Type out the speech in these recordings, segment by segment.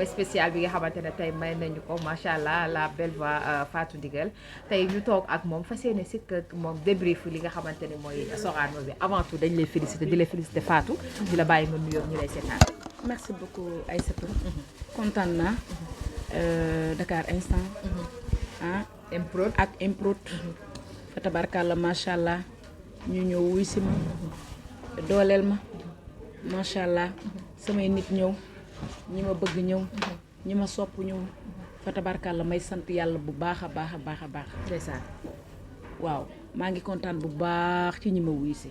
spécial bi nga xamante ne tey may nañu ko macha allah la belle voix Fatou Ndigal tey ñu toog ak moom fas yéene sikk ak moom débrief li nga xamante ne mooy Sorano bi avant tout dañ lay féliciter di la féliciter Fatou. di la bàyyi nga nuyoo ñu lay seetaan. merci beaucoup Aïssatou. kontaan naa. Dakar Instant. Improd ak Improd. fa tabarkalla macha allah ñu ñëw wuy si ma. dooleel ma. macha allah samay nit ñëw. ñi ma bëgg ñëw. ñi ma sopp ñëw. fa tabarkalla may sant yàlla bu baax a baax a baax a baax. ndeysaan. waaw maa ngi kontaan bu baax ci ñi ma wuy si.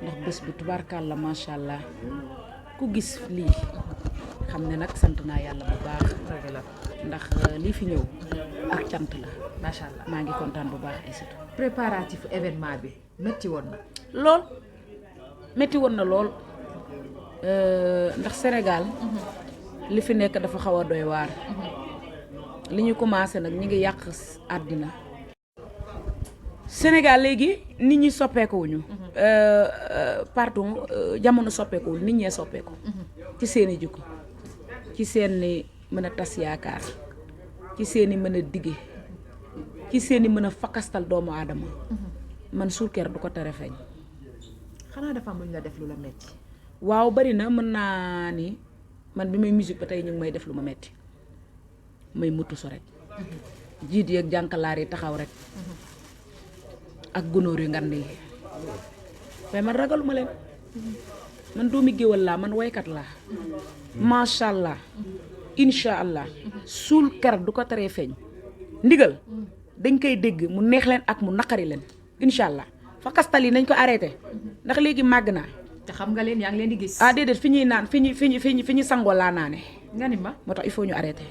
ndax bés bi tabarkalla macha allah ku gis lii xam ne nag sant naa yàlla bu baax. ndax lii fi ñëw ak cant la. macha allah maa ngi kontaan bu baax Aïssatou. préparatif événement bi métti woon na. lool métti woon na lool ndax Sénégal li fi nekk dafa xaw a doy waar. li ñu commencé nag ñi ngi yàq àddina. Sénégal léegi nit ñi soppeekuwuñu. pardon jamono soppeekuwul nit ñee soppeeku. ci seeni jikko ci seeni mën a tas yaakaar ci seeni mën a dige ci seeni mën a fakastal doomu aadama. man suukar du ko tere feeñ. xanaa dafa am lu ñu la def lu la metti. waaw bari na mën naa ni man bi may musique ba tey ñu ngi may def lu ma metti may mutu so rek. jiit yeeg jànkalaar yi taxaw rek. ak gunóor yu ngand yi mais man ragaluma leen. man doomi géwël laa man woykat laa. macha allah incha allah suul ker du ko teree feeñ. ndigal dañ koy dégg mu neex leen ak mu naqari leen incha allah fa kastal yi nañ ko arrêté ndax léegi màgg naa. te xam nga leen yaa ngi leen di gis. déedéet fi ñuy naan fi ñu sangoo laa naane. nga ni ma moo tax il faut ñu arrêté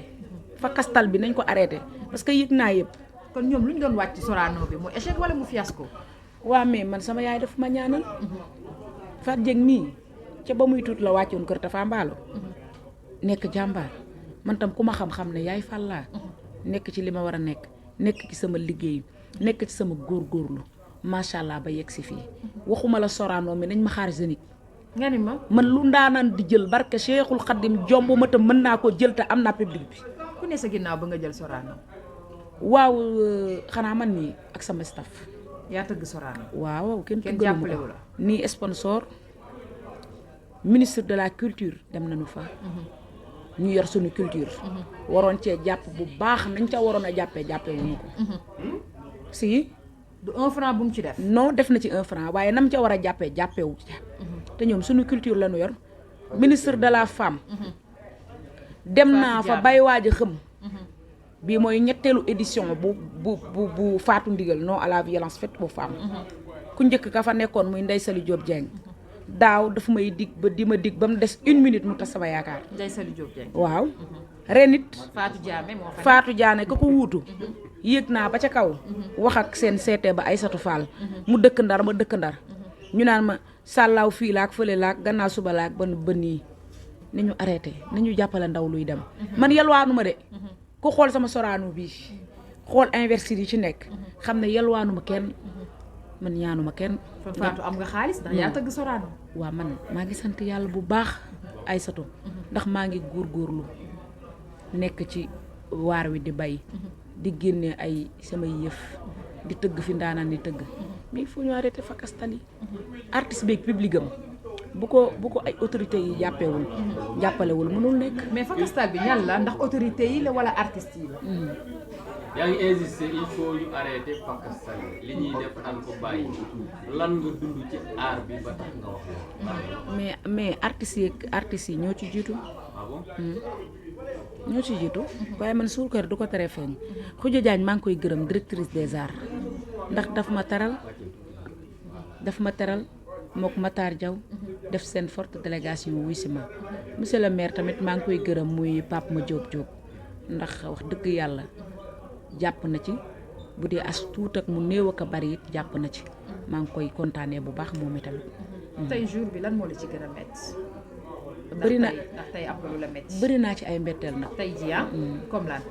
fa kastal bi nañ ko arrêté parce que yëg naa yëpp. kon ñoom lu ñu doon wàcc Sorano bi mu échec wala mu fiasco. waaw mais man sama yaay dafa ma ñaanal. Fatou Dieng mii ca ba muy tuut la wàccoon kër Tafa Mbaalo. nekk jàmbaar man tam ku ma xam-xam ne yaay fàllaa nekk ci li ma war a nekk ci sama liggéey nekk ci sama góorgóorlu macha allah ba yegg si fii waxuma la Sorano mi nañ ma xaar Zénith. nga ni ma man lu ndaanaan di jël barke Cheikhul Khadim jomb ma tam mën naa ko jël te am naa public bi. ku ne sa ginnaaw ba nga jël Sorano. waaw xanaa man nii ak sama staff. yaa tëgg Sorano. waaw kenn jàppalewu la nii sponsor ministre de la culture dem nañu fa. ñu yor suñu culture. waroon cee jàpp bu baax nañ ca waroon a jàppee wuñu ko. si. du 1 franc bu mu ci def. non def na ci 1 franc waaye nam ca war a jàppee wu ci. te ñoom suñu culture la ñu yor. ministre de la femme. dem naa fa bay waaj a xëm. bii mooy ñetteelu édition bu Fatou Ndigal non à la violence faite aux femmes. ku njëkk ka fa nekkoon muy Ndeye Saly Diop Dieng. daaw dafa may dig ba di ma dig ba mu des 1 minute mu tas sama yaakaar. Ndeye Saly Diop Dieng. waaw ren it. Fatou Diané moo fa. Fatou Diané ka ko wuutu. yéeg naa ba ca kaw. wax ak seen seete ba Aïssatou Fall. mu dëkk Ndar ma dëkk Ndar. ñu naan ma sàllaaw fii laak fële laak gannaaw suba laak ba nii ni ñu arrêté ni ñu jàppale ndaw luy dem. man yalwaanu ma de. ku xool sama Sorano bii xool université yi ci nekk. xam ne yalwaanu ma kenn. man ñaanuma kenn. kon Fatou am nga xaalis ndax yaa tëgg Sorano. waaw man maa ngi sant yàlla bu baax Aïssatou ndax maa ngi góorgóorlu nekk ci waar wi di bay di génne ay samay yëf di tëgg fi ndaanaan di tëgg mais il faut ñu arrêté fakastali artiste beeg public am bu ko ay autorités yi jàppalewul mënul nekk. mais fakastal bi ñan la ndax autorités yi la wala artistes yi la. yaa ngi insister il faut ñu arrêté fakastal li ñuy def nan ko bàyyi lan nga dund ci art bi ba tax nga wax mais artistes yi ñoo ci jiitu. ah bon. ñoo ci jiitu waaye man suukar du ko tere feeñ. Khoudia Diagne maa ngi koy gërëm directrice des arts ndax daf ma teral mook Matar Diaw def seen forte délégation wuy si ma monsieur le maire tamit maa ngi koy gërëm muy Pape Ma Diop ndax wax dëgg yàlla jàpp na ci bu dee as tuut ak mu néew ak a bari it jàpp na ci maa ngi koy kontaanee bu baax moom itamit. tey jour bi lan moo la ci gën a métti. bëri na ndax tey am na lu la métti. bëri naa ci ay mbetteel nag. tey jii comme lan.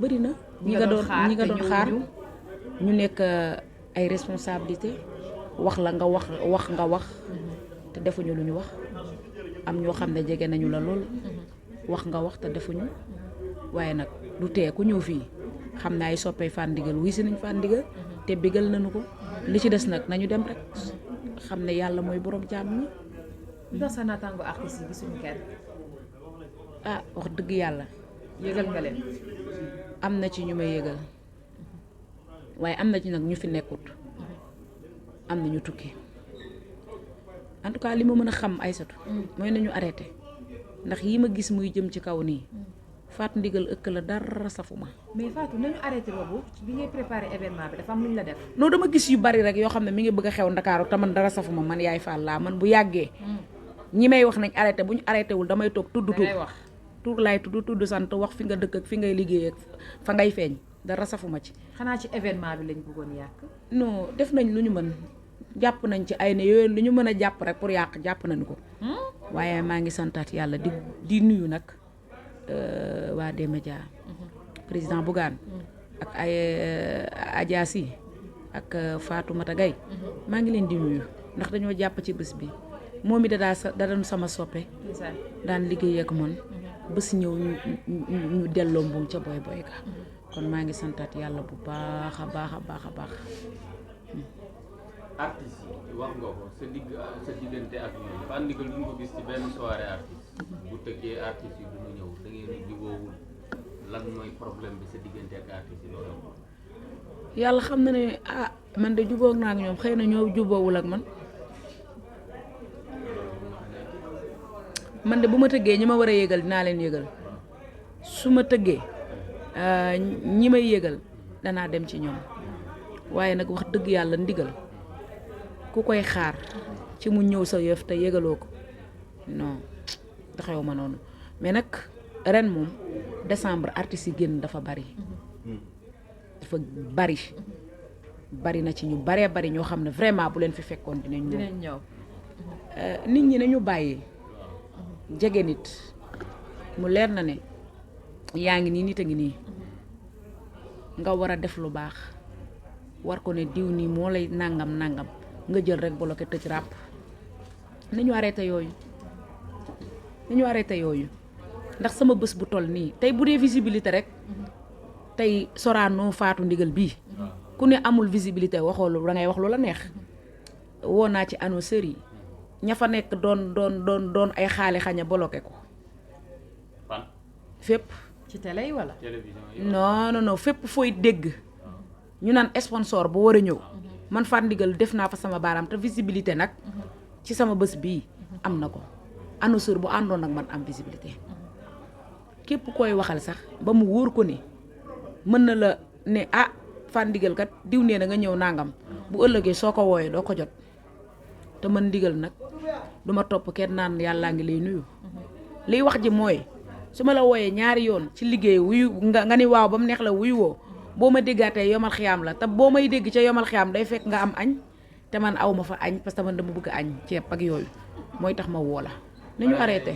bëri na. ñi nga doon xaar ñu nekk ay responsabilité wax la nga wax te defuñu lu ñu wax am ñoo xam ne jege nañu la lool wax nga wax te defuñu waaye nag du tee ku ñëw fii xam naa ay soppee Fane Ndigal wuy si nañ Fane Ndigal te bégal nañu ko li ci des nag nañu dem rek xam ne yàlla mooy borom jàmm ñi. ndax sa naataango artistes yi gisuñu kenn. ah wax dëgg yàlla. yëgal nga leen. am na ci ñu may yëgal waaye am na ci nag ñu fi nekkut am na ñu tukki en tout cas li ma mën a xam Aïssatou mooy nañu arrêté ndax yi ma gis muy jëm ci kaw nii Fatou Ndigal ëkk la dara safuma. mais Fatou nañu arrêté boobu bi ngay préparé événement bi dafa am lu ñu la def. non dama gis yu bari rek yoo xam ne mi ngi bëgg a xew Ndakaaru te man dara safuma man yaay Fall laa man bu yàggee ñi may wax nañ arrêté bu ñu arrêté wul damay toog tudd tur wax tur laay tudd sant wax fi nga dëkk ak fi ngay liggéey ak fa ngay feeñ dara safuma ci. xanaa ci événement bi lañ bëggoon yàq. non def nañ lu ñu mën jàpp nañ ci ay ne yooyu lu ñu mën a jàpp rek pour yàq jàpp nañu ko waaye maa ngi santaat yàlla di nuyu nag waa D-Média président Bougane ak ay Adja Sy ak Fatoumata Gaye maa ngi leen di nuyu ndax dañoo jàpp ci bés bi moom it da doon sama soppe daan liggéey ak man bés ñëw ñu delloo mbuum ca boy boy ga kon maa ngi santaat yàlla bu baax a baax a baax a baax. artistes yi wax nga ko sa diggante ak ñoom Fane Ndigal duñ ko gis ci benn soirée artiste bu tëggee artistes yi duñu ñëw da ngeen di jubóowul lan mooy problème bi sa diggante ak artistes yi loolu. yàlla xam na ne man de jubóog naa ak ñoom xëy na ñoo jubóowul ak man de bu ma tëggee ñi ma war a yëgal dinaa leen yëgal su ma tëggee ñi may yëgal danaa dem ci ñoom waaye nag wax dëgg yàlla Ndigal ku koy xaar ci mu ñëw sa yëf te yëgaloo ko non taxaw ma noonu mais nag ren moom décembre artistes yi génn dafa bari na ci ñu baree bari ñoo xam ne vraiment bu leen fi fekkoon dinañ ñëw nit ñi nañu bàyyi jege nit mu leer na ne yaa ngi nii nit a ngi nii nga war a def lu baax war ko ne diw nii moo lay nangam nga jël rek bloqué tëj ràpp nañu arrêté yooyu ndax sama bés bu toll nii tey bu dee visibilité rek tey Sorano Fatou Ndigal bii ku ne amul visibilité waxoo da ngay wax lu la neex woo naa ci annonceurs yi ña fa nekk doon ay xaali xaña bloqué ko fépp ci télé yi wala non fépp fooy dégg ñu naan sponsor bu war a ñëw man Fatou Ndigal def naa fa sama baaraam te visibilité nag ci sama bés bii am na ko annonceur bu àndoon ak man am visibilité képp koy waxal sax ba mu wóor ko ne mën na la ne Fatou Ndigal kat diw nee na nga ñëw nangam bu ëllëgee soo ko wooyee doo ko jot te man Ndigal nag duma topp kenn naan yàllaa ngi lay nuyu liy wax ji mooy su ma la wooyee ñaari yoon ci liggéey wuyu nga ni waaw ba mu neex la wuyu woo boo ma déggaatee yomal xiyaam la te boo may dégg ca yomal xiyaam day fekk nga am añ te man aw ma fa añ parce que man dama bëgg añ ceeb ak yooyu mooy tax ma woo la nañu arrêté.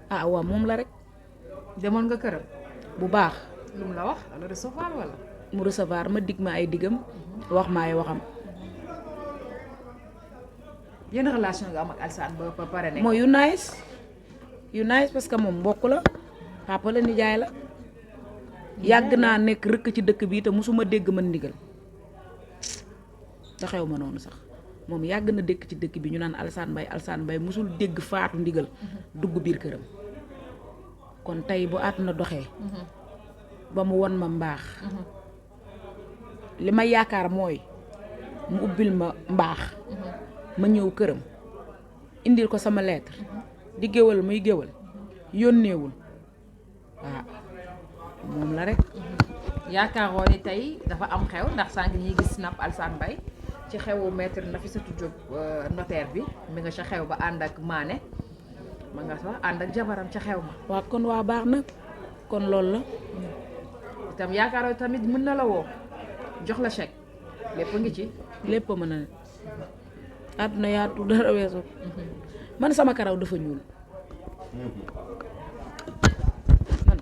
waaw moom la rek. demoon nga këram. bu baax. lu mu la wax la recevoir wala. mu recevoir ma dig ma ay digam wax ma ay waxam. yenn relation nga am ak Alassane ba pare nekk. mooy yu nice parce que moom mbokk la papa la nijaay la yàgg naa nekk rëkk ci dëkk bi te mosuma dégg man Ndigal da xew ma noonu sax moom yàgg na dëkk ci dëkk bi ñu naan Alassane Mbaye mosul dégg Fatou Ndigal dugg biir këram kon tey bu àdduna doxee ba mu won ma mbaax li ma yaakaar mooy mu ubbil ma mbaax ma ñëw këram indil ko sama lettre di géwal muy géwal yónneewul waaw moom la rek. yaakaaroo ni tey dafa am xew ndax sànq ñi gis snap Alassane Mbaye ci xewu maître Nafissatou Diop notaire bi mi nga ca xew ba ànd ak Mané ma nga sax ànd ak jabaram ca xew ma. waaw kon waa baax na kon loolu la. itam yaakaaroo tamit mën na la woo jox la chèque lépp ngi ci. lépp mën na ne àdduna yaatu dara weesu. man sama karaw dafa ñuul man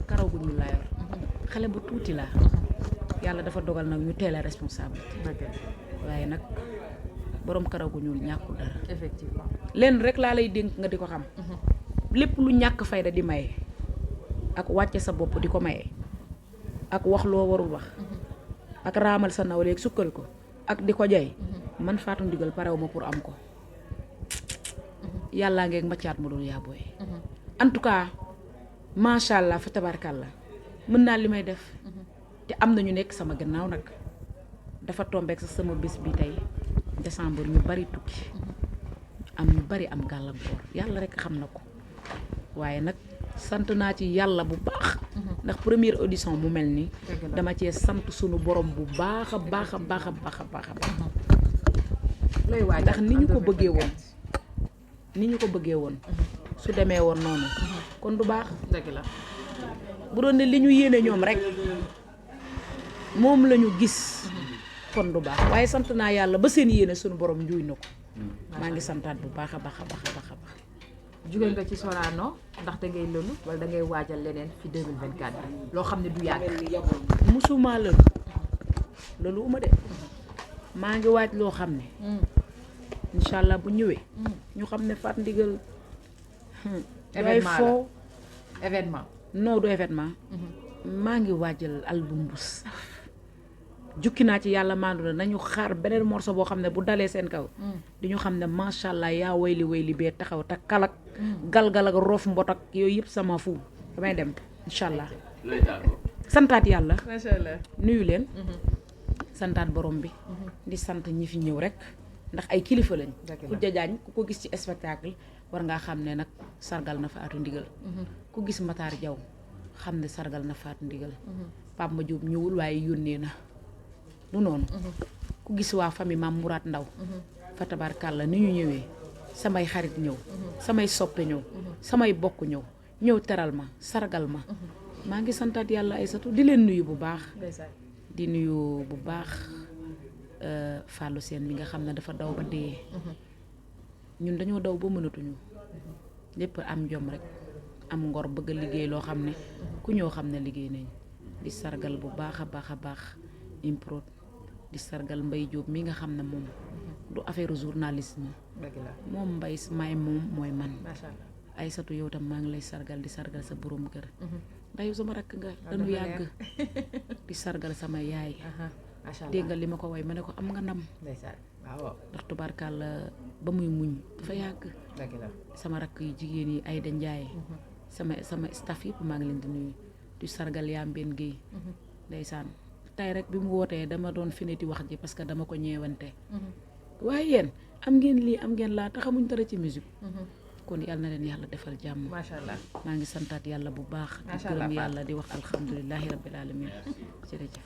karaw gu ñuul laa yor xale bu tuuti laa yàlla dafa dogal nag ñu teel a responsabilité waaye nag borom karaw gu ñuul ñàkkul dara. effectivement. lenn rek laa lay dénk nga di ko xam. lépp lu ñàkk fayda di maye ak wàcce sa bopp di ko maye ak wax loo warul wax ak raamal sa nawle ak sukkal ko ak di ko jay man Fatou Ndigal parew ma pour am ko. yàllaa ngeeg mbaccaat mu dul yaa booy. en tout cas macha allah fa tabarkàlla mën naa li may def. te am na ñu nekk sama gannaaw nag dafa tombeek sa sama bés bi tey décembre ñu bari tukki am ñu bari am gàllankoor yàlla rek xam na ko waaye nag sant naa ci yàlla bu baax. ndax première audition mu mel ni dama cee sant sunu borom bu baax a baax a baax a baax a baax a baax. looy waaj ndax ni ñu ko bëggee woon. ni ñu ko bëggee woon su demee woon noonu kon du baax. dëgg la. bu doon ne li ñu yéene ñoom rek moom la ñu gis kon du baax waaye sant naa yàlla ba seen yéene suñu borom njuuy na ko. maa ngi santaat bu baax a baax a baax a baax a baax. jóge nga ci Sorano ndax da ngay lëlu wala da ngay waajal leneen fi 2024 bi loo xam ne du yàgg. musuma lëlu loolu uma de maa ngi waaj loo xam ne incha allah bu ñëwee ñu xam ne Fatou Ndigal événement foo événement. non du événement maa ngi waajal album bu saf jukki naa ci yàlla maandu na nañu xaar beneen morceau boo xam ne bu dalee seen kaw di ñu xam ne macha allah yaa wayli wayli bee taxaw te kalak galgal ak roof mbot ak yooyu yëpp sama fu damay dem incha allah. santaat yàlla. macha allah. nuyu leen. santaat borom bi. di sant ñi fi ñëw rek ndax ay kilifa lañ. ku jajaañ ku ko gis ci spectacle war ngaa xam ne nag sargal na Fatou Ndigal. ku gis Matar Diaw xam ne sargal na Fatou Ndigal. Pape Ma Diop ñëwul waaye yónnee na du noonu. ku gis waa famille Mame Mourad Ndaw fa tabarkàlla ni ñu ñëwee samay xarit ñëw. samay soppe ñëw. samay bokk ñëw teral ma sargal ma. maa ngi santaat yàlla Aysatu di leen nuyu bu baax. di nuyu bu baax Fallou Sène mi nga xam ne dafa daw ba dee. ñun dañoo daw ba mënatuñu lépp am jom rek am ngor bëgg a liggéey loo xam ne ku ñëw xam ne liggéey nañ di sargal bu baax a baax a baax improd di sargal Mbaye Diop mi nga xam ne moom du affaire journalisme moom Mbaye may moom mooy man. Aysatu yow tam maa ngi lay sargal di sargal sa borom kër. ndax yow sama rakk nga dañu yàgg di sargal sama yaay. dégg nga li ma ko way ma ne ko am nga ndam. ndax tubaarkàlla ba muy muñ dafa yàgg. sama rakk yu jigéen yi Ayda Ndiaye. sama staff yëpp maa ngi leen di nuyu di sargal yaa Mbène Guèye. ndeysaan tey rek bi mu wootee dama doon finiti wax ji parce que dama ko ñeewante. waaye yéen am ngeen lii am ngeen laa te xamuñ dara ci musique. kon yàlla na leen yàlla defal jàmm. macha allah maa ngi santaat yàlla bu baax. di gërëm yàlla di wax alhamdulilahi rabbil alamin jërëjëf.